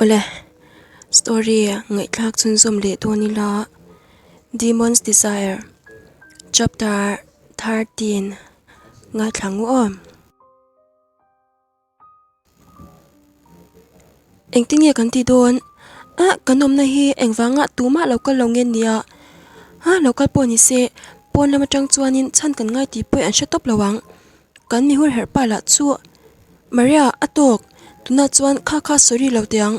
Awle, story ngaihthlak chhunzawm leh dawn ila Demon's Desire chapter 13 ngaithla ngu aw. Engtin nge kan tih dawn? Ah, kan awmna hi engvanga tumah lo kal lo nge nia? Ah, lo kal pawh ni se, pawn lam atang chuanin chhan kan ngai tih pawh an hre tawp lo ang. Kan mi hur herh pa lah chu Maria, a tawk, tunah chuan kha kha sawi lo teh ang.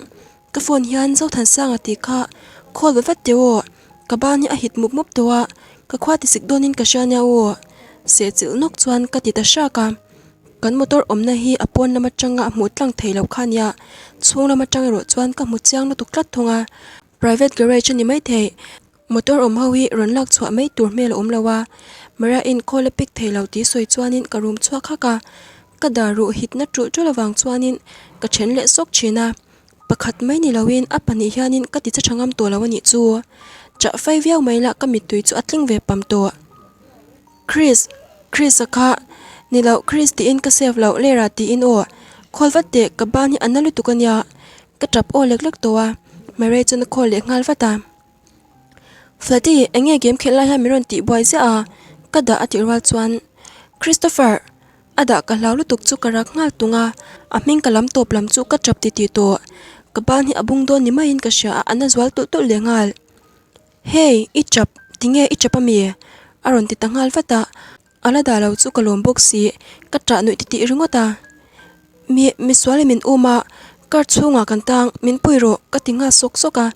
Ka phone hian Zothansanga tih kha call ve vat teh aw, ka ban hi a hit mup mup tawh a, ka khua tisik dawnin ka hria nia aw. Sehchilh nawk chuan ka ti ta hrak a. Kan motor awmna hi a pawn lam atanga a hmuh tlang thei loh kha nia, chhung lam atang erawh chuan ka hmu chiang lutuk tlat thung a. Private garage a ni maithei, motor awm ho hi rawn lak chhuah mai tur hmel a awm lo a, Maria-in call a pick thei lo tih sawi chuanin ka rum chhuak hak a, ka dar ruh hitna ṭulh ṭulh avang chuanin ka ṭhen leh sawk ṭhin a, pakhat mai ni loin a pahnih hianin ka ti che ṭha ngam tawh lo a nih chu. Chah fai viau mai lah ka mittui chu a tling ve pam tawh. Chris, Chris-a kha, Ni loh, Chris tiin ka save loh, Lera tiin aw. Khawl vat teh, ka ban hi a na lutuk a nia. Ka tap aw lek lek tawh a, Mary chuan a call leh nghal vat a. Flatty, eng nge game khelh lai hian min rawn tih buai ziah a? Ka dah a tih rual chuan, Christopher! A dah ka hlau lutuk chu ka rak nghal tung a, a hming ka lam tawp lam chu ka tap titih tawh. Ka ban hi a bung dawn ni maiin ka hria a, a na zual tulh tulh leh nghal. Hey, i chap, tinge i chap ami? A rawn ti ta nghal vat a, a la dah lo chu ka lawm bawk si, ka ṭah nuih titih ringawt a. Mi, misual in min um a, car chhungah kan tang, min pui rawh, ka ti nghal sawk sawk a.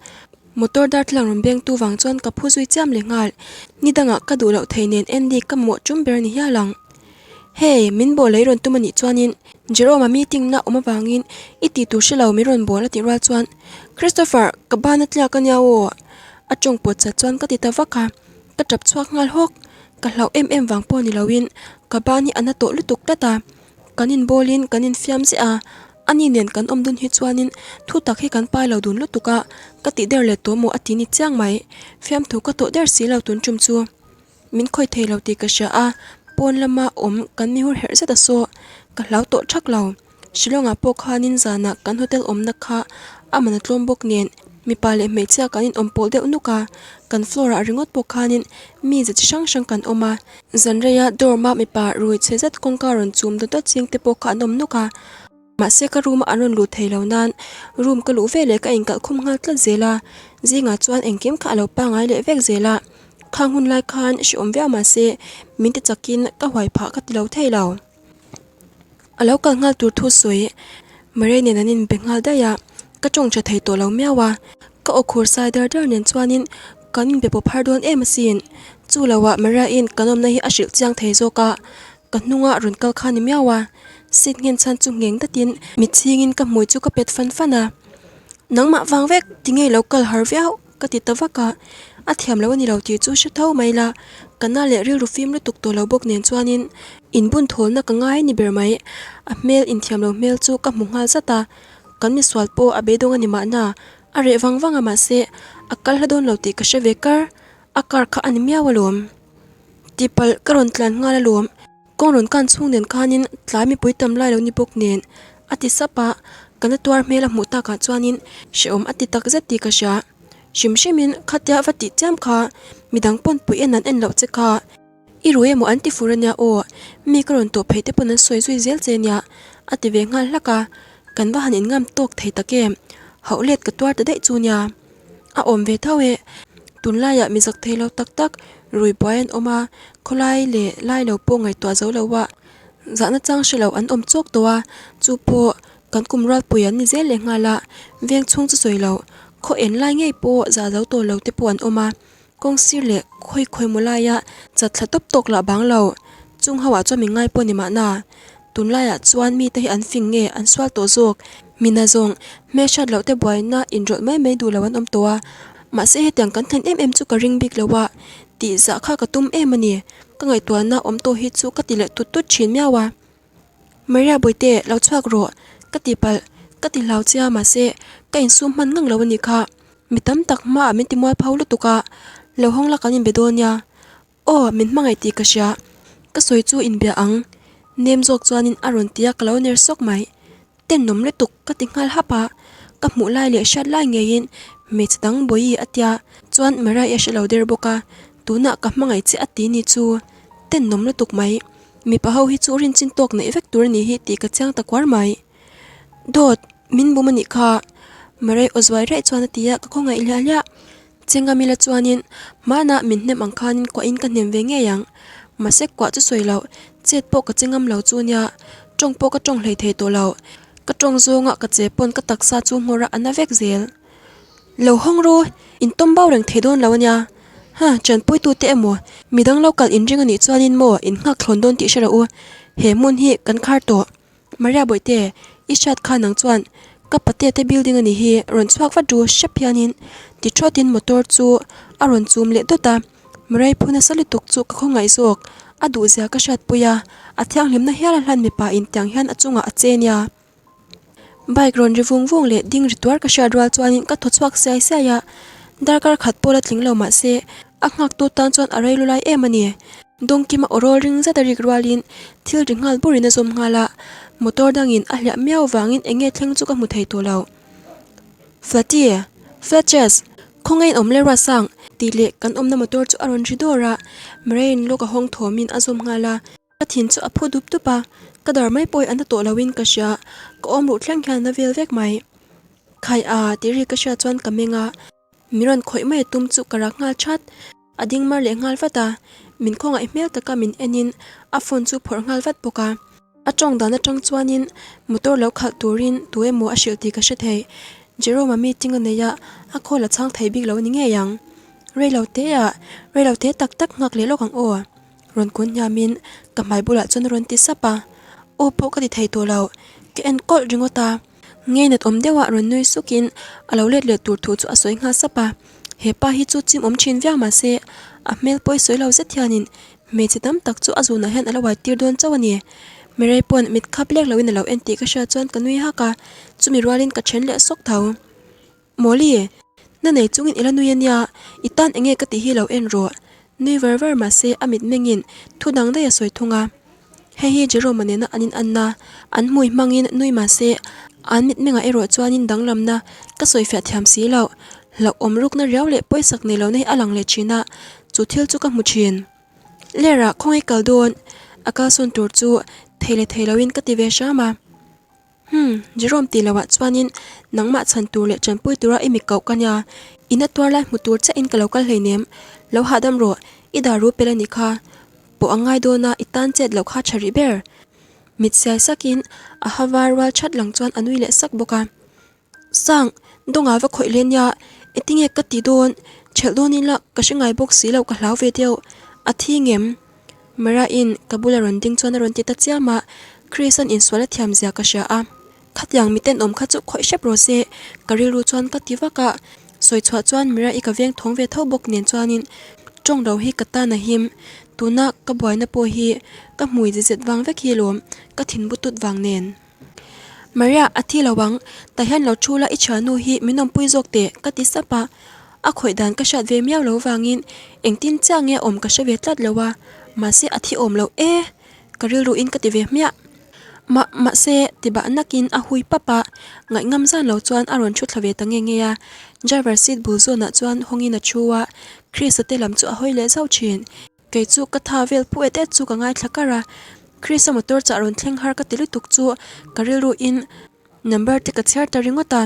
Motor darthlalang rawn beng tu vang chuan ka phu zui chiam leh nghal, ni dangah ka duh loh thei nen Andy ka mamawh ṭum ber a ni hial ang. Hey, min bawl lei rawn tum a nih chuanin Jerome-a meeting na awm avangin i tih tur hre lo min rawn bawl a tih rual chuan Christopher, ka ban a tliak a nia aw a tawng pawt chat chuan ka ti ta vak a, ka tap chhuak nghal hawk. Ka hlauh em em vang pawh ni loin ka ban hi a na tawh lutuk tlat a, kan inbawlin kan infiam ziah a, ani nen kan awm dun hi chuanin thu tak hi kan pai lo dun lutuk a, ka tih der leh tawh maw a ti ni chiang mai. Fiamthu ka tawh der si lo tun tum chu. Min khawih thei lo tih ka hria a, pawn lama awm kan mi hur herh zet a saw, ka hlau tawh thak lo. Shillong ah pawh khanin zanah kan hotel awmna kha a man a tlawm bawk nen mipa leh hmeichhia kan inawm pawlh deuh nuk a, kan floor ah ringawt pawh khanin mi ze chi hrang hrang kan awm a. Zan reia dorm a mipa rui chhe zet kawngka rawn chum dawt dawt ching te pawh kha an awm nuk a. Mahse ka room a an rawn luh thei lo nan room ka luh veleh ka inkalh khum nghal tlat zel a, zingah chuan engkim kha a lo pangai leh vek zel a, khang hun lai khan hreawm viau mahse min ti chakin ka huai phah ka ti lo thei lo. A lo kal nghal tur thu sawi Maria nen an inbe nghal daih a, ka tawng tha thei tawh lo miau a, ka aw khur sai dar dar nen chuanin kan inbe pawp har dawn em asin, chu loah Maria-in kan awmna hi a hrilh chiang thei zawk a, Ka hnunga rawn kal kha ni miau a, seat nghen chhan chu ngheng datin mit chhingin ka hmui chu ka pet fan fan a. Nangmah vang vek, tinge lo kal har viau? ka ti ta vak a, a thiam lo a ni lo tih chu hre tho mai la, ka na leh rilru fim lutuk tawh lo bawk nen chuanin inbun thawlna ka ngai ni ber mai. A hmel inthiam lo hmel chu ka hmu nghal zat a, kan misual pawh a beidawng a ni mahna, a reh vang vang a mahse a kal hla dawn lo tih ka hre ve kar, a car kha a ni miau alawm. Tihpalh ka rawn tlan nghal alawm, kawng rawn kan chhung nen khanin tlai mipui tam lai lo ni bawk nen a ti sap a, ka na tuar hmel a hmuh takah chuanin hrehawm a ti tak zet tih ka hria. Hrim hrimin khatia va tih chiam kha midang pawn pui en an en loh che kha, i rui emaw an ti fur ania aw, mi ka rawn tawh phei te pawn an sawi zui zel che nia a ti ve nghal hlak a, kan va han inngam tawk thei tak em, hauh let ka tuar ta daih chu nia. A awm ve tho e. Tunlaiah mi zak thei lo tak tak rui buai an awm a, khawlai leh lai lo pawh ngaihtuah zo lo a, zahna chang hre lo an awm chawk tawh a, chu pawh kan kum rualpui an ni zel leh nghal a, veng chhung chu sawi lo, khaw en lai ngei pawh zah zo tawh lo te pawh an awm a, kawng sir leh khawi khawi maw laia chat thla tawp tawk lah bang lo, chung ho ah chuan min ngai pawh ni mahna. Tunlaiah chuan mite hi an fing nge an sual tawh zawk? Mina zawng, hmelhriat loh te buaina inrawlh mai mai duh lo an awm tawh a, mahse hetiang kan thlen em em chu ka ring bik lo a, tih zah kha ka tum em a ni. Ka ngaihtuahna awm tawh hi chu ka ti leh tut tut thin miau a. Maria Bawihte, lo chhuak rawh, ka ti palh, ka ti hlau che a mahse ka insum hman ngang lo a nih kha. Mi tam tak hmaah min ti mualpho lutuk a, lo hawng la kan inbe dawn nia. Aw, min hmangaih tih ka hria. Ka sawi chu inbia ang. Nem zawk chuanin a rawn ti a, ka lo ner sawk mai. Tenawm lutuk ka ti nghal hap a. Ka hmuh lai leh hriat lai ngeiin hmeichhe dang Bawihi a tia chuan Maria-i a hre lo der bawk a, tunah ka hmangaih che a ti ni chu tennawm lutuk mai. Mipa ho hi chu rinchin tawk neih vek tur a nih hi tih ka chiang ta kuar mai. Dawt, min bum a nih kha. Maria-i aw zuai raih chuan a ti a, ka khawngaih hliah hliah. Chengamila chuanin hmanah min hnem ang khanin kuahin ka hnem ve ngei ang. Mahse kuah chu sawi loh, chet pawh ka che ngam lo chu nia, tawng pawh ka tawng hlei thei tawh lo. Ka tawng zawnga ka che pawn ka taksa chu nghawr a a na vek zel. Lo hawng ru, in tawm bau reng thei dawn lo ania. Ha, chanpuitute emaw, midang lo kal inring anih chuanin maw in nghak thlawn dawn tih hre rawh u. He hmun hi kan khar tawh. Maria Bawihte, i hriat kha nang chuan ka patea te building a nih hi rawn chhuak vat ru hrep hianin ti thawtin motor chu a rawn chum leh dawt a, Maria phu nasa lutuk chu ka khawngaih zawk, a duhzia ka hriatpui a, a thianghlimna hial a hlan mipa in tiang hian a chungah a che nia. Bike rawn ri vung vung leh ding ri tuar ka hriat rual chuanin ka thaw chhuak siai siai a, darkar khat pawh la tling lo mahse a nghaktu tan chuan a rei lu lai em a ni. Dawngkima aw rawl ring zet a rik rualin thil ri nghal burin a zawm nghal a, motor dangin a hliah miau vangin eng nge thleng chu ka hmu thei tawh lo. Flatty! Flatches! Khawngaih in awm le Ruatsang! Tih leh kan awmna motor chu a rawn ri dawr a, Marain lawk a hawng thawmin a zawm nghal a. Ka thin chu a phu dup dup a, ka dar mai pawh hi a na tawh loin ka hria, ka awm ruh thleng hian a na vel vek mai. Khai a! Tih ri ka hriat chuan ka meng a. Min rawn khawih mai a tum chu ka rak nghal that. A ding mar leh nghal vat a, min khawngaih hmel taka min enin a phone chu phawrh nghal vat bawk a. A tawng dan atang chuanin motor lo khalh turin tu emaw a hrilh tih ka hre thei. Jerome-a meeting a nei a, a call a chhang thei bik lo a ni ngei ang. Reilo te ah, reilo te tak tak nghak leh lawk ang aw. Rawn kun hniamin ka hmai bulah chuan a rawn ti sap a, aw pawh ka ti thei tawh lo, ka en kawlh ringawt a. Ngeinat awm deuha rawn nui sukin a lo let leh tur thu chu a sawi nghal sap a, he pa hi chu chim awm thin viau mah se a hmel pawi sawi lo zet hianin hmeichhe tam tak chu a zunah hian a lo uai tir dawn chauh a ni. Mirei pawn mit khap lek loin a lo en tih ka hriat chuan ka nui hak a, chumi rualin ka then leh sawk tho. Mawli, na nei chungin i la nui a nia, i tan enge ka tih hi lo en rawh. Nui var var mah se a mit mengin thu dang daih a sawi thung a. Hei hi Jerome-a nena an inanna, an hmui hmangin nui mah se an mit mengah erawh chuanin danglamna ka sawi fiah thiam si loh. Hlauhawm rukna riau leh pawisak nei lohna hi a lang leh thin a, chu thil chu ka hmu thin. Lerah khawngaih kal dawn, a kalsawn tur chu thei leh thei loin ka ti ve hram a. Umm, Jerome tih loh ah chuanin nangmah chhan tur leh tanpui tura i mi koh ka nia, i na tuar lai hmu tur chiahin ka lo kal hleinem, lo hahdam rawh, i dar ru pel a nih kha, pawh a ngai dawn a, i tan chet loh kha tha rih ber. Mit siai sakin a ha var rual that lang chuan a nui leh sak bawk a. Sang, dawngah va khawih leh nia, engtinge ka ti dawn, ṭhelh dawn ila ka hre ngai bawk si lo ka hlau ve deuh, a thi ngem? Mara-in ka bula rawn ding chuan a rawn ti ta chiam a, Chris-a'n insual a thiam zia ka hria a, khatiang mi tenawm kha chu khawih hrep rawh se, ka rilru chuan ka ti vak a, sawi chhuah chuan Mara-i ka veng thawng ve tho bawk nen chuanin tawng lo hi ka tan a him, tuna ka buaina pawh hi ka hmui zet zet vang vek hi lawm, ka thinbu tut vang nen. Maria, a thi lo ang, tah hian lo thu la i thiannu hi min awmpui zawk teh, ka ti sap a. A khawih dan ka hriat ve miau lo vangin engtin chiah nge awm ka hre ve tlat lo a, mahse a thi awm loh e, ka rilru in ka ti ve hmiah. Mah, mahse, ti bah nakin a hui pap a, ngaihngam zan lo chuan a rawn thu thla ve ta nge nge a. Driver seat bul zawnah chuan hawngin a thu a, Chris-a te lam chu a hawi leh zauh thin. Kei chu ka tha vel phu et et chu ka ngaithla kar a, Chris-a motor chah rawn thleng har ka ti lutuk chu ka rilru in number te ka chhiar ta ringawt a,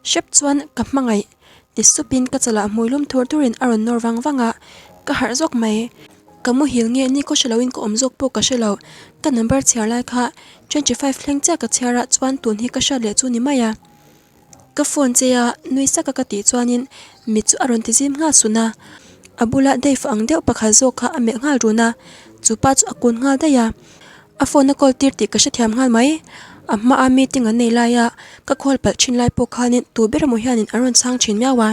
hrep chuan ka hmangaih ti sup in ka chalah hmui lum thur thur in a rawn nawr vang vang a, ka harh zawk mai. Ka muhil nge ni khaw hre lo in ka awm zawk pawh ka hre lo, ka number chhiar lai kha 25 thleng chiah ka chhiar a chuan tun hi ka hriat leh chu ni mai a. Ka phone che a, nui saka ka tih chuanin mit chu a rawn ti zim nghal sun a, a bula Dave ang deuh pakhat zawk kha a melh nghal run a, chu pa chu a kun nghal daih a, a phone a call tir tih ka hrethiam nghal mai, a hmaa meeting an nei laia ka call palh thin lai pawh khanin tu ber emaw hianin an rawn chhang thin miau a,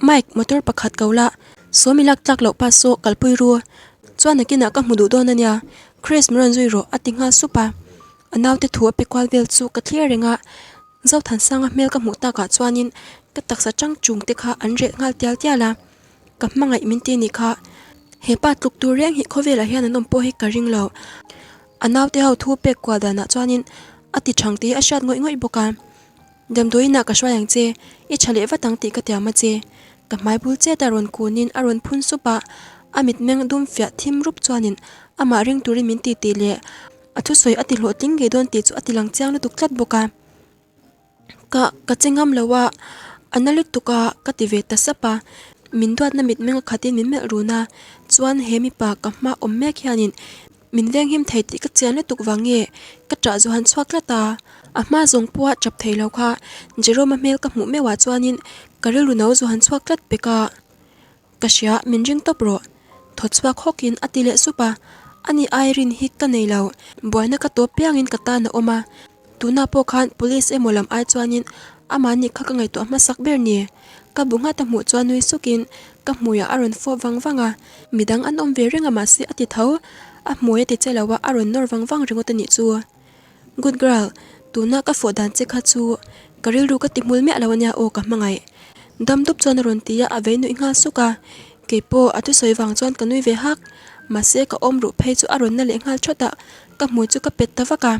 Mike motor pakhat ko la, sawmi lak tlak loh pa saw kalpui ru, chuan nakinah ka hmu duh dawn ania, Chris min rawn zui rawh a ti nghal sup a, a naute thu a pe kual vel chu ka thlir reng a. Zothansanga hmel ka hmuh takah chuanin ka taksa chang chung te kha an reh nghal tial tial a, ka hmangaih min ti nih kha. He pa tluk tur reng hi khawvelah hian an awm pawh hi ka ring lo. A naute ho thu pek kual danah chuanin a ti thang tih hi a hriat ngawih ngawih bawk a. Damdawiinah ka hruai ang che, i tha leh vat ang tih ka tiam a che. Ka hmai bul chet a rawn kunin a rawn phun sup a, a mitmeng dum fiah thim rup chuanin amah ring turin min ti tih leh a thusawi a ti hlawhtling ngei dawn tih chu a ti lang chiang lutuk tlat bawk a. Ka ka che ngam lo a, a na lutuk a ka ti ve ta sap a, min duatna mitmeng a khatin min melh run a, chuan he mipa ka hma awm mek hianin Min venghim thei tih ka chian lutuk vang nge ka ṭah zu han chhuak tlat a, a hma zawng pawha ṭap thei lo kha Jerome-a hmel ka hmuh meuh ah chuanin ka rilru no zu han chhuak tlat pek a, ka hria min ring tawp rawh thaw chhuak hawkin a ti leh sup a, ani Irene hi ka nei lo, buaina ka tawp piangin ka tan a awm a, Tunah pawh khan police emaw lam ai chuanin amahni kha ka ngaihtuah hmasak ber ni. Ka bu nghat a hmuh chuan nui sukin ka hmuiah a rawn fawp vang vang a, midang an awm ve reng a mahse a ti tho, a hmui a ti che lo a, a rawn nawr vang vang ringawt a nih chu. Good girl, tuna ka fawh dan che kha chu ka rilru ka ti hmul miah lo ania aw ka hmangaih. Dam dup chuan a rawn ti a, a vei nuih nghal suk a, keipawh a thusawi vang chuan ka nui ve hak, mahse ka awm ruh phei chu a rawn na leh nghal thawt a, ka hmui chu ka pet ta vak a.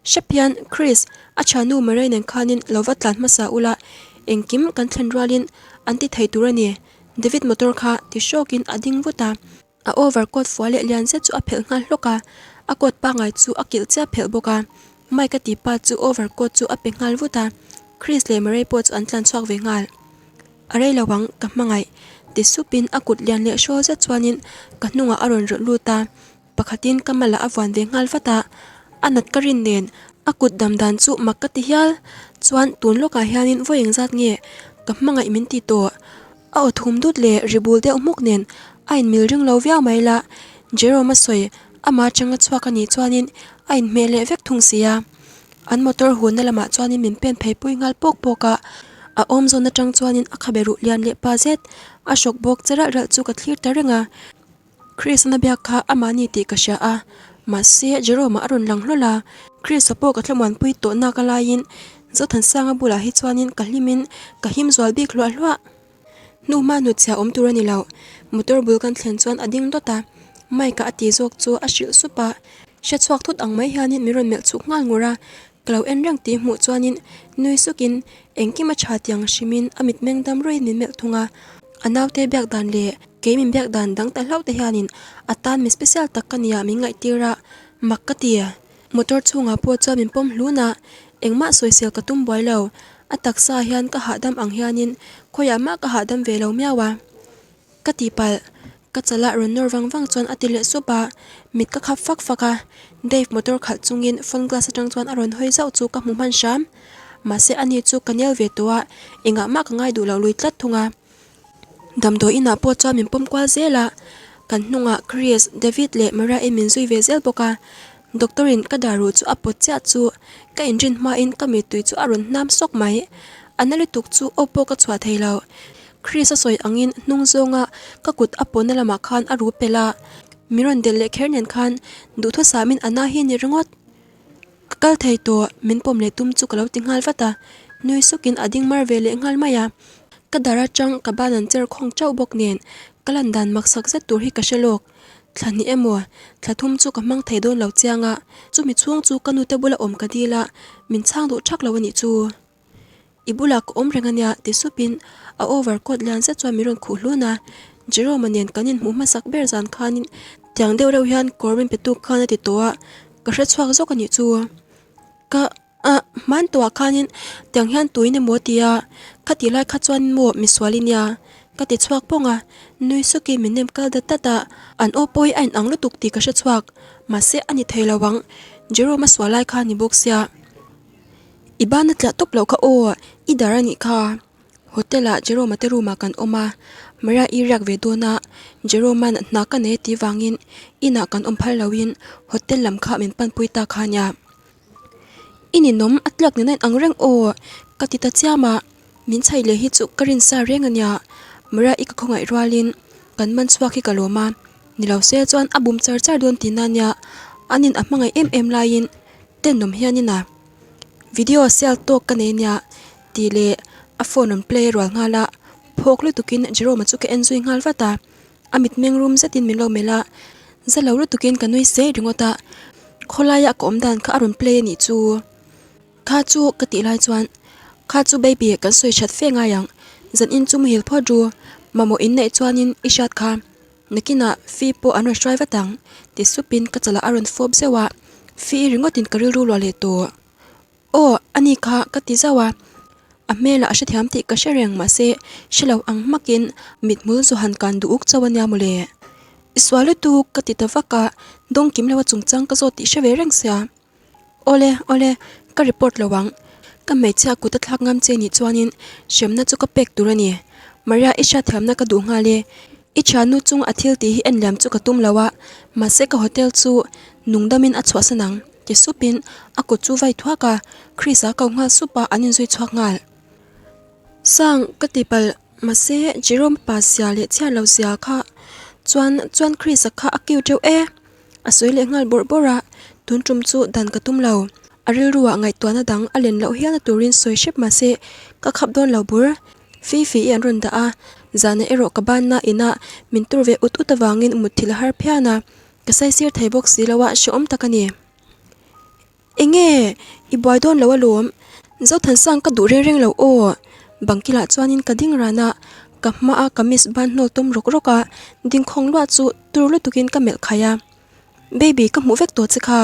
Hrep hian Chris, a thiannu Murray nen khanin lo va tlan hmasa ula, engkim kan thlen rualin an ti thei tur a ni. David motor kha ti hrawkin a ding vut a. A over coat fua leh lian zet chu a phelh nghal hlawk a, a coat pangngai chu a kilh chiah phelh bawk a. Mike a tipa chu over coat chu a pe nghal vut a, Chris leh Murray pawh chu an tlan chhuak ve nghal. A rei lo ang, ka hmangaih, ti supin a kut lian leh hrawl zet chuanin ka hnungah a rawn rawlh lut a. Pakhatin ka malah a vuan ve nghal vat a, a nat ka rin nen a kut dam dan chu mak ka ti hial. Chuan tun lawkah hianin vawi engzat nge ka hmangaih min ti tawh. A aw thum dut leh ri bul deuh hmuk nen a inmil ring lo viau mai la, Jerome a sawi ama atanga chhuak a nih chuanin a inhmeh leh vek thung si a. An motor hunna lamah chuanin min pen phei pui nghal pawk pawk a, a awm zawn atang chuanin a khabe ruh lian leh pa zet a hrawk bawk che ralh ralh chu ka thlir ta reng a. Chris-a biak kha amahni tih ka hria a, mahse Jerome-a a rawn lang hlawl a, Chris-a pawh ka thlamuanpui tawh nak a laiin Zothansanga bulah hi chuanin ka hlimin ka him zual bik hluah hluah. Hnu hma hnutchhia awm tur a ni lo, motor bul kan thlen chuan a ding dawt a, Mike-a a ti zawk chu a hrilh sup a, hre chhuak thut ang mai hianin min rawn melh chhuk nghal ngur a, ka lo en reng tih hmuh chuanin nui sukin engkim a tha tiang hrimin a mitmeng dam ruiin min melh thung a, a naute biak dan leh Kei min biak dan dang ta hlauh te hianin a tan mi special tak ka nia min ngaihtir a, mak ka ti. Motor chhungah pawh chuan min pawm hlun a, engmah sawisel ka tum buai lo. A taksa hian ka hahdam ang hianin khawiah mah ka hahdam ve lo miau a. Ka tihpalh, ka chalah rawn nawr vang vang chuan a ti leh sup a, mit ka khap fak fak a, Dave motor khalh chungin phone glass atang chuan a rawn hawi zauh chu ka hmu hman hram. Mahse ani chu ka nel ve tawh a, engah mah ka ngai duh lo lui tlat thung a. Damdawi inah pawh chuan min pawm kual zel a, kan hnungah Chris, David leh Maria-i min zui ve zel bawk a. Doctor in ka dar ruh chu a pawt chiah chu ka inrin hmain ka mittui chu a rawn hnam sawk mai. A na lutuk chu aw pawh ka chhuah thei lo. Chris a sawi angin hnung zawnga ka kut a pawhna lamah khan a ru pel a, min rawn delh leh kher nen khan duhthusam in a na hi ni ringawt. Ka kal thei tawh, min pawm leh tum chu ka lo ti nghal vat a, nui sukin a ding mar ve leh nghal mai a. Ka dar atang ka ban an cher khawng chauh bawk nen ka lan dan maksak zet tur hi ka hre lawk. Thla hnih emaw, thla thum chu ka hmang thei dawn lo chiang a, chumi chhung chu ka nute bula awm ka dil a, min chhang duh thak lo a nih chu. I bulah ka awm reng a nia ti supin a over coat lian zet chuan min rawn khuh hlun a, Jerome-a nen kan inhmuh hmasak ber zan khanin tiang deuh reuh hian kawr min pe tuk khan a ti tawh a, ka hre chhuak zawk a nih chu. Ka ah hman tawhah khanin tiang hian tuin emaw a ti a, khatih lai kha chuan maw misual i nia ka ti chhuak pawng a, nui sukin min nem kal dat dat a, an aw pawh hi a inang lutuk tih ka hre chhuak, mahse a ni thei lo ang, Jerome-a sual lai kha a ni bawk sia. I ban a tliah tawp loh kha aw, i dar a nih kha. Hotel ah Jerome-a te room ah kan awm a, Maria i riak ve dawn a, Jerome-a'n hna ka nei a tih vangin inah kan awm phal loin hotel lam kha min panpui ta kha nia. I ninawm a tliak nena in ang reng aw, ka ti ta chiam a, min chhaih leh hi chu ka rinsa reng a nia. Maria i ka khawngaih rualin kan man chhuak hi ka lawm a, ni lo se chuan a bum char char dawn tihna nia, an in a hmangaih em em laiin Tenawm hianin a video sial tawk ka nei nia tih leh a phone rawn play rual nghal a, phawk lutukin Jerome-a chu ka en zui nghal vat a, a mitmeng rum zetin min lo melh a, za lo lutukin ka nui sei ringawt a, khawlaia ka awm dan kha a rawn play a nih chu. Kha chu ka tih lai chuan. Kha chu baby kan sawi that fe ngai ang, zan in chu muhil phawt ru, mamawh in neih chuanin i hriat kha, nakinah fee pawh an rawn hruai vat ang ti supin ka chalah a rawn fawp zeuh a, fee ringawtin ka rilru luah leh tawh. Aw ani kha ka ti zauh a, a hmelah a hrethiam tih ka hre reng mahse hre lo ang hmakin mithmul zu han kan duh uk chauh ania mawle. I sual lutuk ka ti ta vak a, dawngkim lo a chungchang ka zawt tih hre ve reng sia. Awle, awle, ka report lo ang. Ka hmeichhia kut a thlak ngam che nih chuanin hremna chu ka pek tur a ni. Maria, i hriatthiamna ka duh nghal e. I thiannu chung a thil tih hi en liam chu ka tum lo a, mahse ka hotel chu nungdamin a chhuahsan ang, ti supin a kut chu vai thuak a, Chris-a ko nghal sup a, an inzui chhuak nghal. Sang, ka ti palh, mahse Jerome pa zia leh chhiat lo zia kha chuan chuan Chris-a kha a kiu teuh e. A sawi leh nghal bawrh bawrh a, tun tum chu dan ka tum lo. A rilruah ngaihtuahna dang a len loh hialna turin sawi hrep mahse ka khap dawn lo bur. Fifi i an rawn dah a, zanah erawh ka banna inah min tur ve ut ut avangin mutthilh a har phian a, ka saisir thei bawk si lo a, hrehawm tak a ni. Enge? I buai dawn lo alawm. Zothansang ka duh reng reng lo aw. Bang kilah chuanin ka ding ran a, ka hmaa kamis ban hnawl tawm rawk rawk a, dingkhawng luah chu tur lutukin ka melh khai a. Baby ka hmuh vek tawh che kha.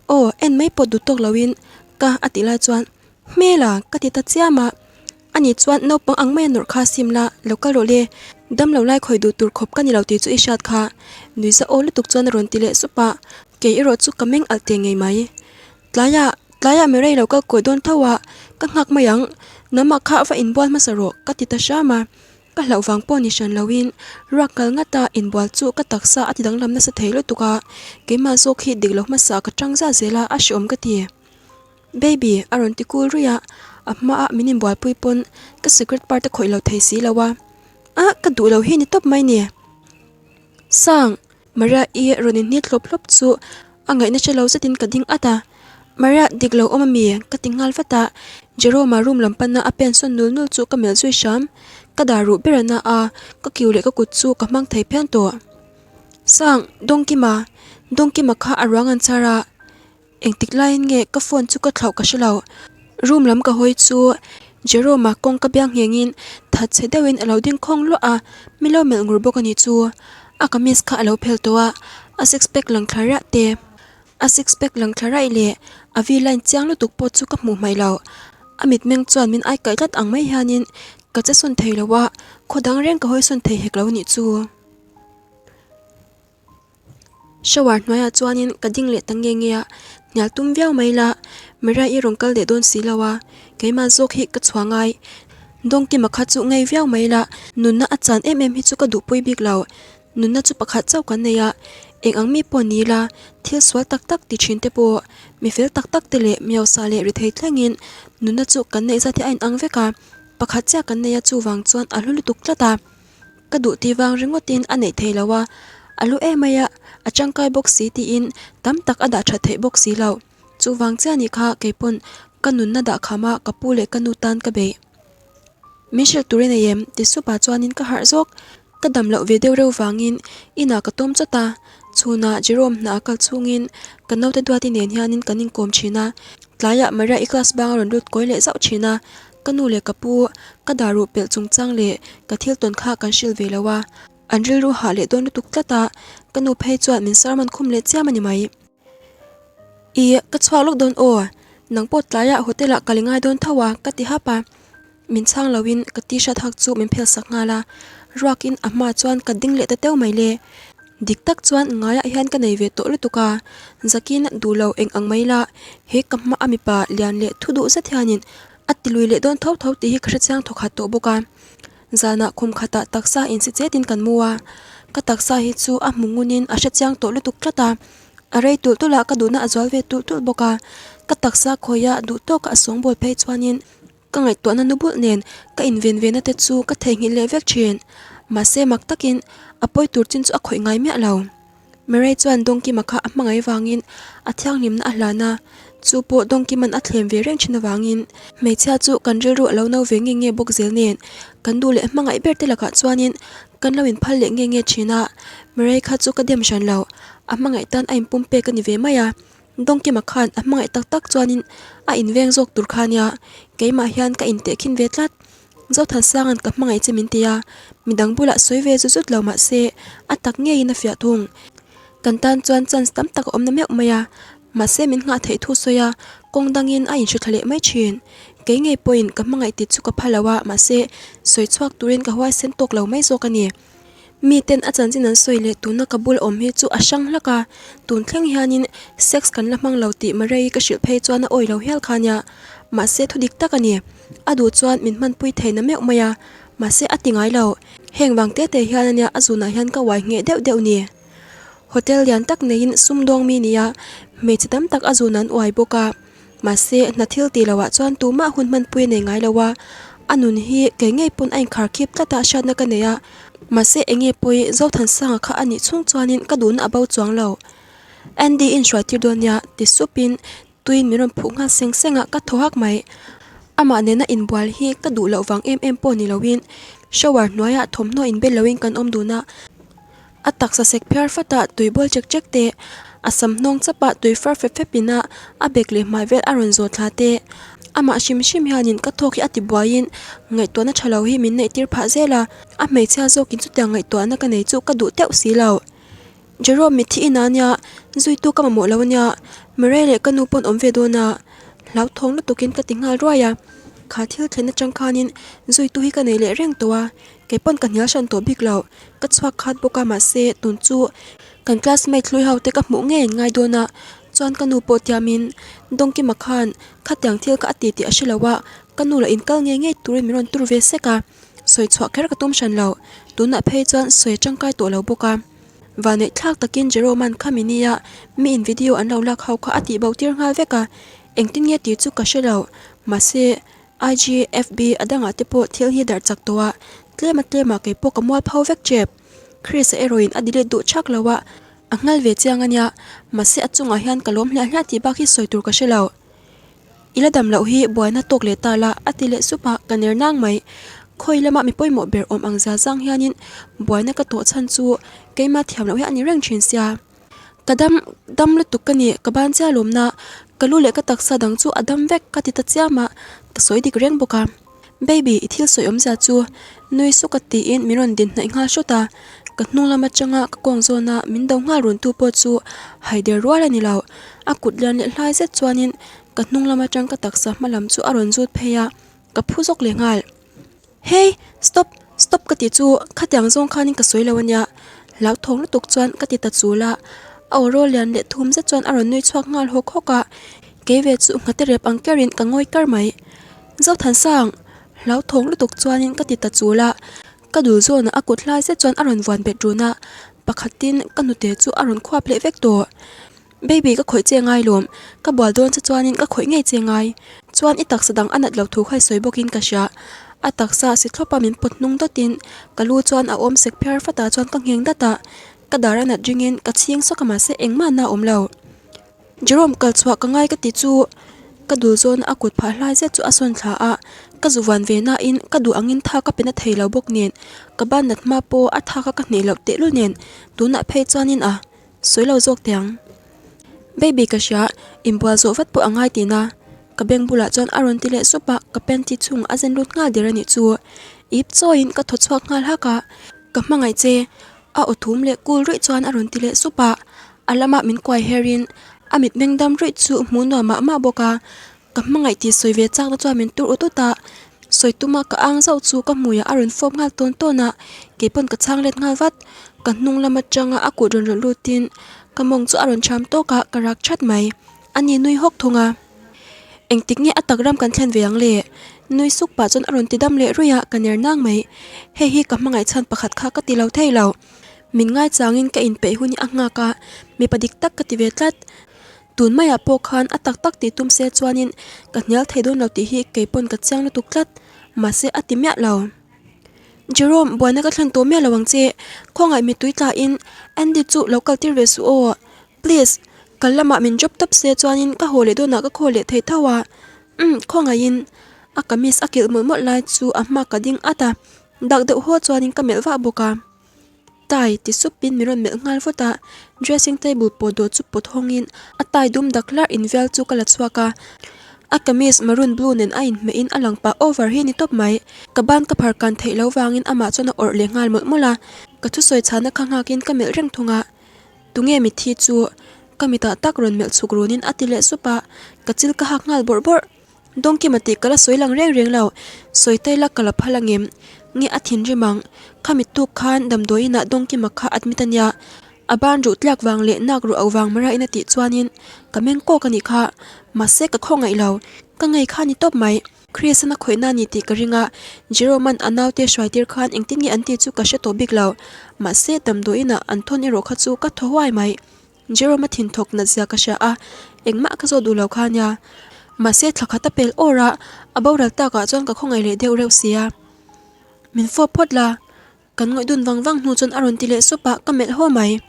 Aw, en mai pawh duh tawk loin ka a tih lai chuan Hmela ka ti ta chiam a. Ani chuan naupang ang maia nawrh kha sim la, lo kal rawh le. Dam lo lai khawi duh tur khawp ka ni lo tih chu i hriat kha. Nuiza aw lutuk chuan a rawn ti leh sup a, kei erawh chu ka meng alh teh ngei mai. Tlaiah, tlaiah mi rei lo kal kawi dawn tho a, ka nghak mai ang. Namah kha va inbual hmasa rawh ka ti ta hram a. Ka hlauh vang pawh ni hran loin ruak kal ngata inbual chu ka taksa a ti danglam nasa thei lutuk a, keimah zawk hi dik lo hmasa ka tang zah zel a, a hreawm ka ti. Baby, a rawn ti kul ruih a, a hmaah min inbualpui pawn ka secret part a khawih lo thei si lo a, ah ka duh lo hi ni tawp mai ni. Sang, Maria-i rawn inhnit hlawp hlawp chu a ngaihna hre lo zetin ka ding at a, Maria dik lo awm ami? ka ti nghal vat a, Jerome-a room lam pana a pen sawn nul nul chu ka melh zui hram, ka dar ruh ber a na a, ka kiu leh ka kut chu ka hmang thei phian tawh. Sang, Dawngkima, Dawngkima kha a ruang an char a. Engtik laiin nge ka phone chu ka thlauh ka hre lo. Room lam ka hawi chu Jerome-a kawngka biang nghengin thatchhe deuhin a lo ding khawng luah a, mi lo melh ngur bawk a nih chu. A kamis kha a lo phel tawh a, a six pack lang thla riah te, a six pack lang thla raih leh a V line chiang lutuk pawh chu ka hmuh hmaih lo. A mitmeng chuan min aikaih tlat ang mai hianin ka che sawn thei lo a, khaw dang reng ka hawi sawn thei hek lo a nih chu. Shower hnuaiah chuanin ka ding leh ta nge nge a, hnial tum viau mai la, Maria i rawn kal leh dawn si lo a, keimah zawk hi ka chhuah ngai. Dawngkima kha chu ngei viau mai la, nunna a chan em em hi chu ka duhpui bik lo, nunna chu pakhat chauh kan nei a, eng ang mi pawh ni la, thil sual tak tak ti thin te pawh, mi fel tak tak te leh miausa leh ri thei thlengin nunna chu kan neih zat hi a inang vek a, pakhat chiah kan nei a chuvang chuan a hlu lutuk tlat a. Ka duh tih vang ringawtin a neih thei lo a, a lu em mai a, a tangkai bawk si tiin tam tak a dah that theih bawk si lo. Chuvang chiah nih kha kei pawn ka nunna dah kham a ka pu leh ka nu tan ka beih. Min hrilh tur i nei em? ti sup ah chuanin ka harh zawk. Ka dam loh ve deuh reuh vangin inah ka tawm chawt a, chhunah Jerome hna a kal chhungin ka naute duati nen hianin kan inkawm thin a, tlaiah Maria i class bang a rawn lut kawi leh zauh thin a, Ka nu leh ka pu, ka dar ruh pelh chungchang leh ka thil tawn kha kan hrilh ve lo a, an rilru hah leh dawn lutuk tlat a, ka nu phei chuan min sermon khum leh chiam a ni mai. Ih, ka chhuak lawk dawn aw, nang pawh tlaiah hotel ah ka li ngai dawn tho a, ka ti hap a, min chhang loin ka t-shirt hak chu min phelsak nghal a, ruakin a hma chuan ka ding leh ta teuh mai le. Dik tak chuan ngaiah hian ka nei ve tawh lutuk a, zakin duh lo eng ang mai la, he ka hma a mipa lian leh thu duh zet hianin a ti lui leh dawn tho tho tih hi ka hrechiang thawk hat tawh bawk a. Zanah khum khatah taksa insi chetin kan mu a, ka taksa hi chu a hmu ngunin a hrechiang tawh lutuk tlat a, a rei tulh tulh a ka duhna a zual ve tulh tulh bawk a, ka taksa khawia duh tawka a sawngbawl phei chuanin Ka ngaihtuahna nu bulh nen ka inven ve na te chu ka theihnghilh leh vek thin. Mahse mak takin a pawi tur chin chu a khawih ngai miah lo. Mary chuan Dawngkima kha a hmangaih vangin a thianghlimna a hlan a, chu pawh Dawngkima'n a thlem ve reng thin avangin hmeichhia chu kan rilru a lo no ve nge nge bawk zel nen kan duh leh hmangaih ber te lakah chuanin kan lo inphal leh nge nge thin a. Mary kha chu ka dem hran lo, a hmangaih tan a inpum pek a ni ve mai a. Dawngkima khan a hmangaih tak tak chuanin a inveng zawk tur kha nia, keimah hian ka intehkhin ve tlat. Zothansanga'n ka hmangaih che min ti a, midang bulah sawi ve zut zut lo mah se a tak ngeiin a fiah thung. Kan tan chuan chance tam tak a awm na meuh mai a, mahse min nghah theih thu sawi a, kawng dangin a inhre thla leh mai thin. Kei ngei pawhin ka hmangaih tih chu ka pha lo a, mahse sawi chhuak turin ka huaisen tawk lo mai zawk a ni. Mi ten a chanchin an sawi leh tuna ka bul awm hi chu a hrang hlak a, tun thleng hianin sex kan la hmang lo tih Maria-i ka hrilh phei chuan a awi lo hial kha nia. Mahse thu dik tak a ni. A duh chuan min hmanpui thei na meuh mai a, mahse a ti ngai lo. Heng vang te te hian a nia a zunah hian ka uai ngheh deuh deuh ni. Hotel lian tak neiin sumdawng mi nia hmeichhe tam tak a zun an uai bawk a. Mahse, hna thil tih loah chuan tumah hun hmanpui a nei ngai lo a, a nun hi kei ngei pawn a inkhar khip tlat a hriatna ka nei a. Mahse, enge pawi Zothansanga kha a nih chhung chuanin ka duhna a bo chuang lo. Andy inhruai tir dawn nia ti supin tuiin min rawn phuh nghal seng seng a, ka thaw hak mai. Amah nena inbual hi ka duh loh vang em em pawh ni loin shower hnuaiah thawmhnaw inbel loin kan awm dun a. A taksa sek phiar fat a, tui bawl chek chek te, a sam hnawng chap a, tui far fep fep in a, a bek leh hmai vel a rawn zawh thla te. Amah hrim hrim hianin ka thawk hi a ti buaiin ngaihtuahna tha lo hi min neih tir phah zel a, a hmeichhia zawkin chutiang ngaihtuahna ka nei chu ka duh teuh si lo. Jerome mitthi inah ania, zuitu ka mamawh lo ania, Murray leh ka nu pawn awm ve dawn a, hlauthawng lutukin ka ti nghal ruai a, kha thil thlen atang khanin zuitu hi ka nei leh reng tawh a, Kei pawn ka hnial hran tawh bik lo, ka chhuak khat bawk a mahse tun chu kan classmate hlui ho te ka hmuh ngei an ngai dawn a, chuan ka nu pawh tiamin Dawngkima khan khatiang thil kha a ti tih a hre lo a, ka nu lah inkal ngei ngei turin min rawn tur ve sek a, sawi chhuah kher ka tum hran lo, tunah phei chuan sawi a tangkai tawh lo bawk a. Vanneih thlak takin Jerome-a'n khami nia mi in video an lo lak ho kha a tih bo tir nghal vek a, engtin nge tih chu ka hre lo, mahse IG, FB a dangah te pawh thil hi darh chak tawh a, tlem a tlemah kei pawh ka mual pho vek tep. Chris-a erawhin a delete duh chak lo a, a nghal ve chiang a nia, mahse a chungah hian ka lawm hliah hliah tih bak hi sawi tur ka hre lo. I la dam loh hi buaina tawk leh ta la a ti leh sup a, ka ner nang mai. Khawi lama mi pawimawh ber awm ang zia zang hianin buaina ka tawh chhan chu keimah thiam loh hi a ni reng thin sia. Ka dam dam lutuk ka ni, ka ban chiah lawmna, ka lu leh ka taksa dang chu a dam vek ka ti ta chiam a, ka sawi dik reng bawk a. Baby, i thil sawi awmzia chu nui suk a tiin min rawn din hnaih nghal hrawt a, ka hnung lam atanga ka kawng zawna min do nghal run tu pawh chu haider rual a ni lo. A kut lian leh hlai zet chuanin ka hnung lam atang ka taksa hma lam chu a rawn zut phei a, ka phu zawk leh nghal. Hey! Stop! Stop ka tih chu khatiang zawng khanin ka sawi lo ania, hlauthawng lutuk chuan ka ti ta chul a, a aw rawl lian leh thum zet chuan a rawn nui chhuak nghal hawk hawk a, kei ve chu nghate rep ang kerin ka ngawi kar mai. Zothansang! Hlauthawng lutuk chuanin ka ti ta chul a, ka dul zawnah a kut hlai zet chuan a rawn vuan bet run a, pakhatin ka hnute chu a rawn khuap leh vek tawh. Baby ka khawih che ngai lawm, ka bual dawn che chuanin ka khawih ngei che ngai. Chuan i taksa dang a nat lo thu kha i sawi bawkin ka hria. A taksa si thlawpa min pawt hnung dawtin ka lu chuan a awm sek phiar fat ah chuan ka ngheng dat a, ka dar a nat ringin ka chhing sawk a mahse engmah na awm lo. Jerome kal chhuah ka ngai ka ti chu ka dul zawn a kut phah hlai zet chu a sawn thla a, ka zu vuan ve nain ka duh angin tha ka pe na thei lo bawk nen ka ban nat hma pawh a tha kha ka hneh loh tehlul nen tunah phei chuanin a Sawi lo zawk teh ang. Baby ka hria, inbual zawh vat pawh a ngai tihna. Ka beng bulah chuan a rawn ti leh sup a, ka panty chhungah a zen lut nghal der a nih chu. Ip chawiin ka thaw chhuak nghal hak a, ka hmangaih che. A aw thum leh kul ruih chuan a rawn ti leh sup a, a lamah min kuai her in a mitmeng dam ruih chu hmuh nuam mah mah bawk a. Ka hmangaih tih sawi ve chakna chuan min tur ut ut a, sawi tuma ka ang zauh chu ka hmuiah a rawn fawp nghal tawn tawn a, kei pawn ka chhang let nghal vat. Ka hnung lam atanga a kut rawn rawn lutin ka mawng chu a rawn cham tawk a, ka rak that mai. A ni nui hawk thung a. Engtik nge a tak ram kan thlen ve ang le? Nui suk pah chuan a rawn ti dam leh ruih a, ka ner nang mai. Hei hi ka hmangaih chhan pakhat kha ka ti lo thei lo. Min ngaichangin ka inpeih hun hi a nghak a, mipa dik tak ka ti ve tlat. Tun maiah pawh khan a tak tak tih tum se chuanin ka hnial thei dawn lo tih hi kei pawn ka chiang lutuk tlat, mahse a ti miah lo. Jerome, buaina ka thlen tawh miah lo ang che, khawngaih mittui tlain Andy chu lo kal tir ve suh aw, please, kal lamah min drop tawp se chuanin ka haw leh dawnah ka khaw leh thei tho a, umm khawngaihin a kamis a kilh mawlh mawlh lai chu a hma ka ding at a, dak deuh haw chuanin ka melh vah bawk a. Tie ti supin min rawn melh nghal vut a, dressing table pawh dawh chu pawt hawngin a tie dum dak hlarh invial chu ka la chhuak a. A kamis maroon blue nen a inhmeh in a lang pah over hi ni tawp mai. Ka ban ka phar kan theih loh vangin amah chuan a awrh leh nghal mawlh mawlh a, ka thusawi chhana kha nghakin ka melh reng thung a. Tunge mitthi chu? Ka mitah tak rawn melh chhuk runin a ti leh sup a, ka chil ka hak nghal bawrh bawrh. Dawngkima tih ka la sawi lang reng reng lo, sawi tai la ka la phal angem? Nge a thinrim ang? Khami tuk khan damdawiinah Dawngkima kha admit a nia, a ban ruh tliak vang leh nak ruh auh vang mara in a tih chuanin ka meng kawk a nih kha, mahse ka khawngaih lo, ka ngei kha ni tawp mai. Chris-an a khawihna a ni tih ka ring a, Jerome-an a naute hruai tir khan engtin nge an tih chu ka hre tawh bik lo, mahse damdawiinah an thawn erawh kha chu ka thaw huai mai. Jerome a thin thawk nat zia ka hria a, engmah ka zawt duh lo kha nia. Mahse thla khat a pel awr a, a boral takah chuan ka khawngaih leh deuh reuh sia. Min fawp phawt la, kan ngawih dun vang vang hnu chuan a rawn ti leh sup a, ka melh haw mai.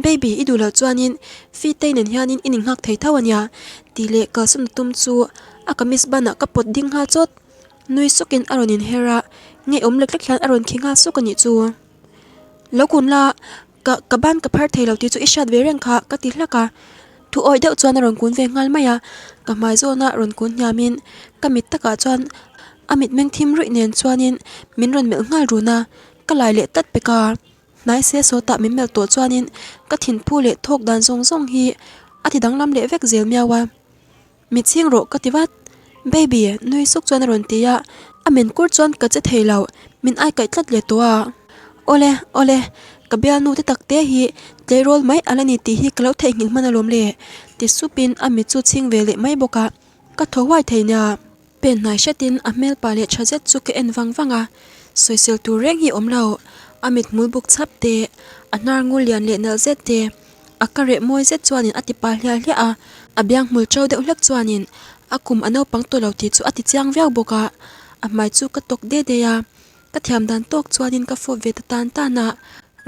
Baby, i duh loh chuanin Fitei nen hianin i ninghak thei tho ania, tih leh kalsawm na tum chu a kamis banah ka pawt ding nghal chawt. Nui sukin a rawn inher a, ngeiawm lek lek hian a rawn khi nghal suk a nih chu. Lo kun la, Ka ka ban ka phar thei lo tih chu i hriat ve reng kha ka ti hlak a, thu awih deuh chuan a rawn kun ve nghal mai a, ka hmai zawna rawn kun hniamin ka mit takah chuan a mitmeng thim ruih nen chuanin min rawn melh nghal run a, ka lai leh tlat pek a, hnai se sawtah min melh tawh chuanin ka thinphu leh thawk dan zawng zawng hi a ti danglam leh vek zel miau a. Mi chhing rawh ka ti vat. Baby, nui suk chuan a rawn ti a, a men kur chuan ka che thei lo, min ai kaih tlat leh tawh a. Awle, awle, ka bialnu te tak te hi tleirawl mai a la ni tih hi ka lo theihnghilh hman alawm le, ti supin a mit chu chhing ve leh mai bawk a, ka thaw huai thei nia. Pen hnai hretin a hmel pa leh tha zet chu ka en vang vang a, sawisel tur reng hi awm lo, a mit hmul buk chhap te, a hnar ngul lian leh nalh zet te, A ka reh mawi zet chuanin a ti pa hliah hliah a, a biang hmul ṭo deuh hlek chuanin a kum a naupang tawh lo tih chu a ti chiang viau bawk a, a hmai chu ka tawk de de a, ka thiam dan tawk chuanin ka fawp ve ta tan tan a,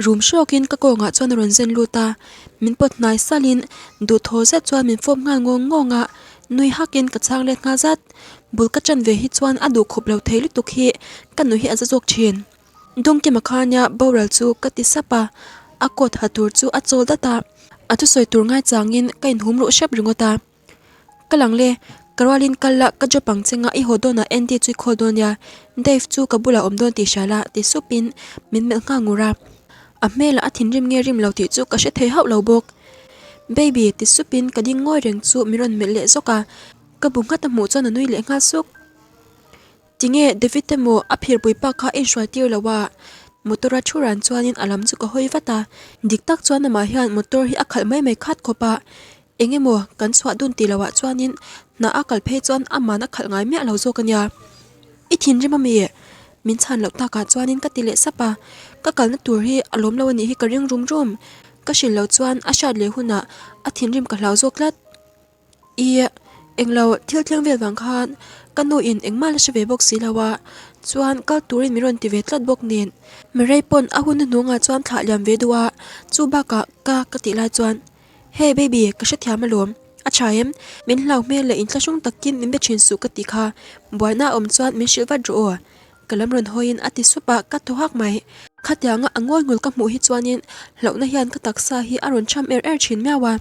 rum hrawkin ka kawngah chuan a rawn zen lut a, min pawt hnai salin duhthaw zet chuan min fawp nghal ngawng ngawng a, nui hakin ka chhang let nghal zat, bul ka ṭan ve hi chuan a duhkhawp lo thei lutuk hi ka nuih hi a za zawk ṭhin. Dawngkima khania boral chu ka ti sap a, a coat ha tur chu a chawl dat a, a thusawi tur ngaichangin ka inhum ruh hrep ringawt a. Ka lang le, ka rualin kal la ka job ang chenga i haw dawnah Andy chu i khawl dawn nia, Dave chu ka bulah awm dawn tih hria la ti supin min melh nghal ngur a. A hmelah a thinrim nge rim lo tih chu ka hre thei hauh lo bawk. Baby ti supin ka ding ngawi reng chu min rawn melh leh zawk a, ka bu nghat a hmuh chuan a nui leh nghal suk. Tinge David emaw a phirpui pa kha a inhruai tir lo a, motor a thu ran chuanin a lam chu ka hawi vat a, dik tak chuan amah hian motor hi a khalh mai mai khat khawp a, eng emaw kan chhuah dun tih loh ah chuanin hna a kal phei chuan aman a khalh ngai miah lo zawk a nia. I thinrim ami? Min chhan loh takah chuanin ka ti leh sap a, ka kalna tur hi a lawm lo anih hi ka ring rum rum, ka hrilh loh chuan a hriat leh hunah a thinrim ka hlau zawk tlat. Ih, englo thil thleng vel vang khan ka nu in engmah la hre ve bawk si lo a, chuan kal turin min rawn ti ve tlat bawk nen. Mirei pawn a hun hnuhnungah chuan thlah liam ve duh a, chu bakah ka ka tih lai chuan, Hey baby, ka hrethiam alawm, a tha em? Min hlau hmel leh inthlahrung takin min be thin suh ka tih kha, buaina a awm chuan min hrilh vat rawh aw. Ka lam rawn hawiin a ti sup a, ka thaw hak mai. Khatianga a ngawi ngul ka hmuh hi chuanin hlauhna hian ka taksa hi a rawn cham er er thin miau a.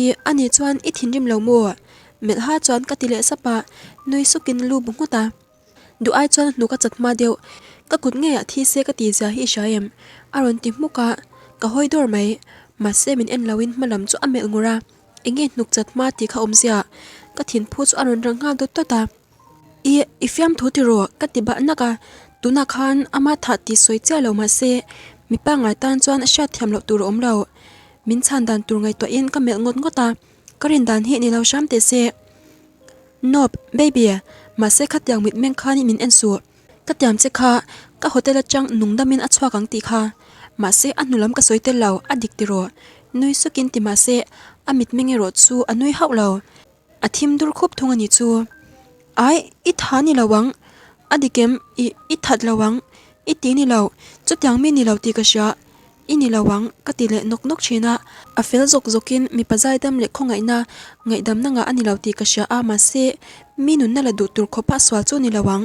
I, ani chuan i thinrim lo maw? Melha chuan ka ti leh sap a, nui sukin lu bu nghut a. Duh ai chuan a hnuk a chat hma deuh, ka kut ngeiah thi se ka tih zia hi i hria em? A rawn ti hmuk a, ka hawi dawr mai. Mahse min en loin hma lam chu a melh ngur a, enge hnuk chat hma tih kha awmzia? Ka thinphu chu a rawn rang nghal dawt dawt a. I, i fiamthu tiraw? Ka ti bah nak a, tunah khan ama thah tih sawi chiah lo mahse mi pangngai tan chuan a hriat thiam loh tur a awm lo. Min chhan dan tur ngaihtuahin ka melh ngawt ngawt a, ka rin dan hi ni lo hram teh se. Nope, baby, mahse khatiang mitmeng khan min en suh. Ka tiam che kha, ka hotel atang nungdamin a chhuak ang tih kha. Mahse a hnu lam ka sawi tel lo, a dik tiraw? Nui sukin ti mahse a mitmeng erawh chu a nui hauh lo. A thim dur khup thung a nih chu. Ai, i tha ni lo ang. A dik em? I, i that lo ang. I ti ni lo. Chutiang mi ni lo tih ka hria. I ni lo ang, ka ti leh nawk nawk thin a. A fel zawk zawkin mipa zaidam leh khawngaihna, ngaihdamna ngah a ni lo tih ka hria a, mahse, mi nunna la duh tur khawpa sual chu ni lo ang.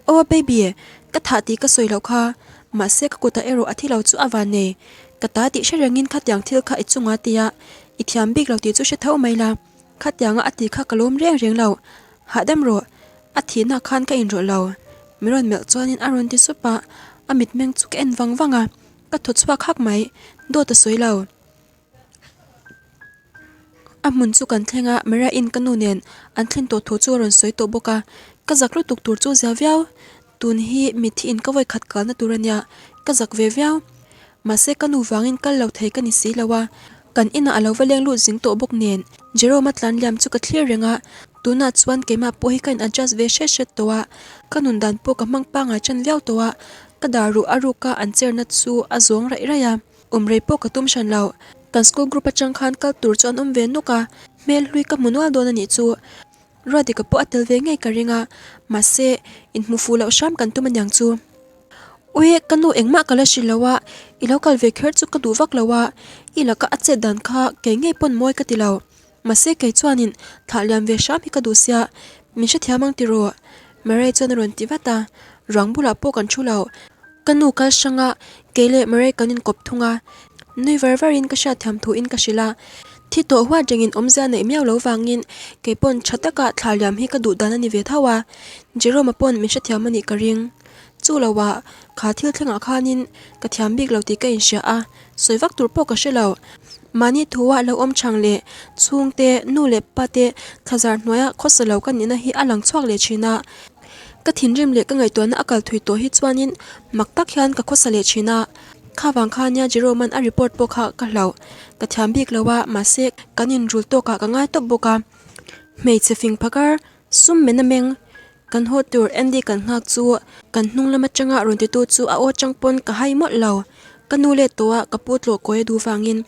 Aw baby, ka thah tih ka sawi loh kha. Mahse ka kutah erawh a thi lo chu a van nei. Ka ta tih hre rengin khatiang thil kha i chunga tia i thiam bik lo tih chu hre tho mai la. Khatianga a ti kha ka lawm reng reng lo. Hahdam rawh, a thihna khan ka inrawlh lo. Mi rawn melh chuanin a rawn ti sup a, a mitmeng chu ka en vang vang a, ka thaw chhuak hak mai. Dawt a sawi lo. A hmun chu kan thleng a, Maria-in ka nu nen an thlen tawh thu chu a rawn sawi tawh bawk a, ka zak lutuk tur chu zia viau. Tun hi mitthi in ka vawi khat kalna tur a nia, ka zak ve viau. Mahse ka nu vangin kal lo thei ka ni si lo a, kan inah a lo va leng lut zing tawh bawk nen Jerome-a tlan liam chu ka thlir reng a, tunah chuan keimah pawh hi ka in adjust ve hret hret tawh a, ka nun dan pawh ka hmang pangai tan viau tawh a, ka dar ruh a ruka an cherna chu a zawng raih raih a. Awm rei pawh ka tum hran lo. Kan school group atang khan kal tur chu an awm ve nuk a, hmel hlui ka hmu nual dawn a nih chu. Ruatdika pawh a tel ve ngei ka ring a, mahse inhmu fuh loh hram kan tum aniang chu. Ui, ka nu engmah ka la hrilh lo a, i lo kal ve kher chu ka duh vak lo a, i laka a chet dan kha kei ngei pawn mawi ka ti lo. Mahse kei chuanin thlah liam ve hram hi ka duh sia, min hrethiam ang tiraw? Mary chuan a rawn ti vat a, ruang bulah pawh kan thu lo. Ka nu kal hrang a, kei leh Mary kan inkawp thung a, nui var var in ka hriatthiam thu in ka hrilh a. Thi tawh huat rengin awmzia neih miau lo vangin kei pawn tha taka thlah liam hi ka duh dan a ni ve tho a, Jerome-a pawn min hrethiam a nih ka ring. Chu lo ah, kha thil thlengah khanin ka thiam bik lo tih ka inhria a, sawi vak tur pawh ka hre lo. Mahni thua lo awm chang leh chhungte, nu leh pate thlazar hnuaia khawsa lo ka nihna hi a lang chhuak leh thin a. Ka thinrim leh ka ngaihtuahna a kal thui tawh hi chuanin mak tak hian ka khawsa leh thin a. Kha vang khania Jerome-a'n a report pawh kha ka hlauh. Ka thiam bik lo a, mahse kan inrul tawkah ka ngai tawp bawk a. Hmeichhe fing phakar sum men a meng. Kan haw tur Andy kan nghak chu kan hnung lam atanga rawn titu chu a aw chang pawn ka hai mawlh lo. Ka nu let tawh a ka pu tlawh kawi a duh vangin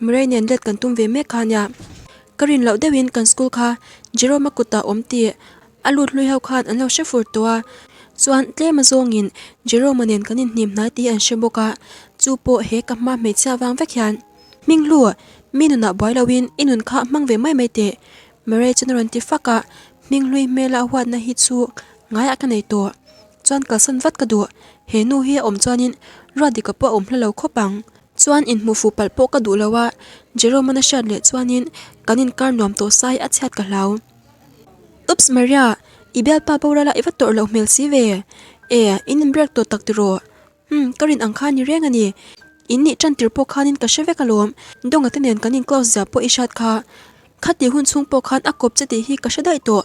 Murray nen let kan tum ve mek kha ania. Ka rin loh deuhin kan school kha Jerome-a kutah awm tih a lut hlui ho khan an lo hre fur tawh a. Chuan tlem a zawngin Jerome-a nen kan inhnim hnai tih an hre bawk a, chu pawh he ka hma hmeichhia vang vek hian. Hminghlu, mi nunah buai loin i nun kha hmang ve mai mai teh. Murray chuan a rawn ti fak a, hminghlui hmela a huatna hi chu ngaiah ka nei tawh. Chuan kalsan vat ka duh, he nu hi a awm chuanin Ruatdika pawh a awm hla lo khawp ang. Chuan inhmuh fuh palh pawh ka duh lo a, Jerome-an a hriat leh chuanin kan inkar nuam tawh sai a chhiat ka hlau. Oops Maria, i bialpa borala i va tawrh loh hmel si ve. E, in inbreak tawh tak tiraw? Umm, ka rin ang kha ni reng a ni. In nih tan tir pawh khanin ka hre vek alawm. Dawnga te nen kan in close zia pawh i hriat kha. Khati hun chhung pawh khan a kawp che tih hi ka hre daih tawh.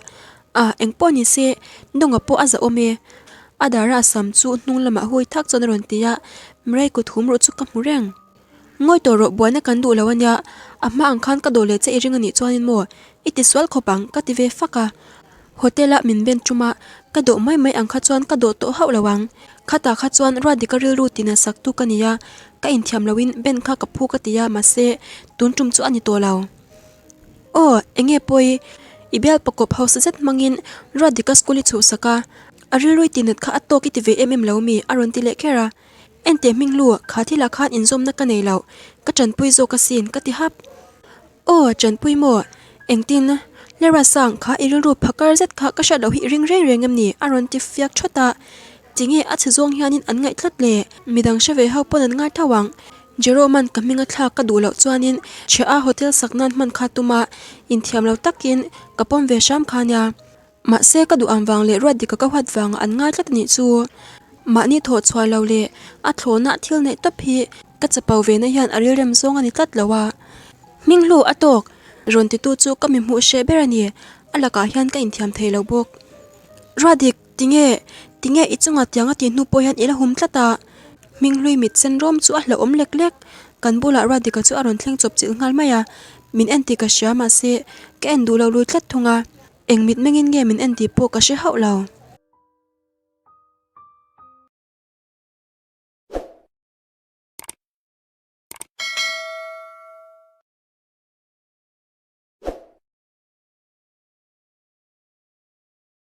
Ah, eng pawh ni se, Dawnga pawh a zahawm e. A dara a sam chu hnung lamah hui thak chuan a rawn ti a, Murray kut hum ruh chu ka hmu reng. Ngawi tawh rawh, buaina kan duh lo a nia. A hma ang khan ka dawh leh che i ring a nih chuanin maw? I ti sual khawp ang, ka ti ve fak a. Hotel-a min ben tum a, ka dawh mai mai ang kha chuan ka dawh tawh hauh lo ang. Khatah kha chuan Ruatdika rilru tina saktu ka ni a, ka inthiam loin ben kha ka phu ka ti a, mahse tun tum chu a ni tawh lo. Aw, eng nge pawi? I bial pakawp hausa zet hmangin Ruatdika school i chhuhsak a, a rilru i tinat kha a tawk i ti ve em em lo mi? a rawn ti leh kher a. Enteh hminghlu, kha thilah khan inzawmna ka nei lo, ka tanpui zawk asin ka ti hap. Aw, tanpui maw? Engtin? Lera sang, kha i rilru phakar zet kha ka hriat loh hi i ring reng reng em ni? a rawn ti fiak thawt a. Tinge a chhe zawng hianin an ngaih tlat le? Midang hre ve ho pawn an ngai tho ang. Jerome-a'n ka hminga thlak ka duh loh chuanin Chhia-a hotel sak nan hman kha tuma inthiam lo takin ka pawm ve hram kha nia. Mahse ka duh ang vang leh ruat dika ka huat vangah an ngai tlat a nih chu. Mahni thawh chhuah lo leh a thlawhna thil neih tawp hi ka chapo ve na hian a rilrem zawng a ni tlat lo a. Hminghlu a tawk rawn titu chu ka mi hmuh hreh ber a ni, a lakah hian ka inthiam thei lo bawk. Ruatdik, tinge, tinge i chunga tiang a tih hnu pawh hian i la hum tlat a? Hminghlui mit sen rawm chu a hlauhawm lek lek. Kan bulah Ruatdika chu a rawn thleng chawp chilh nghal mai a, min en tih ka hria mahse ka en duh lo lui tlat thung a. Eng mit mengin nge min en tih pawh ka hre hauh lo.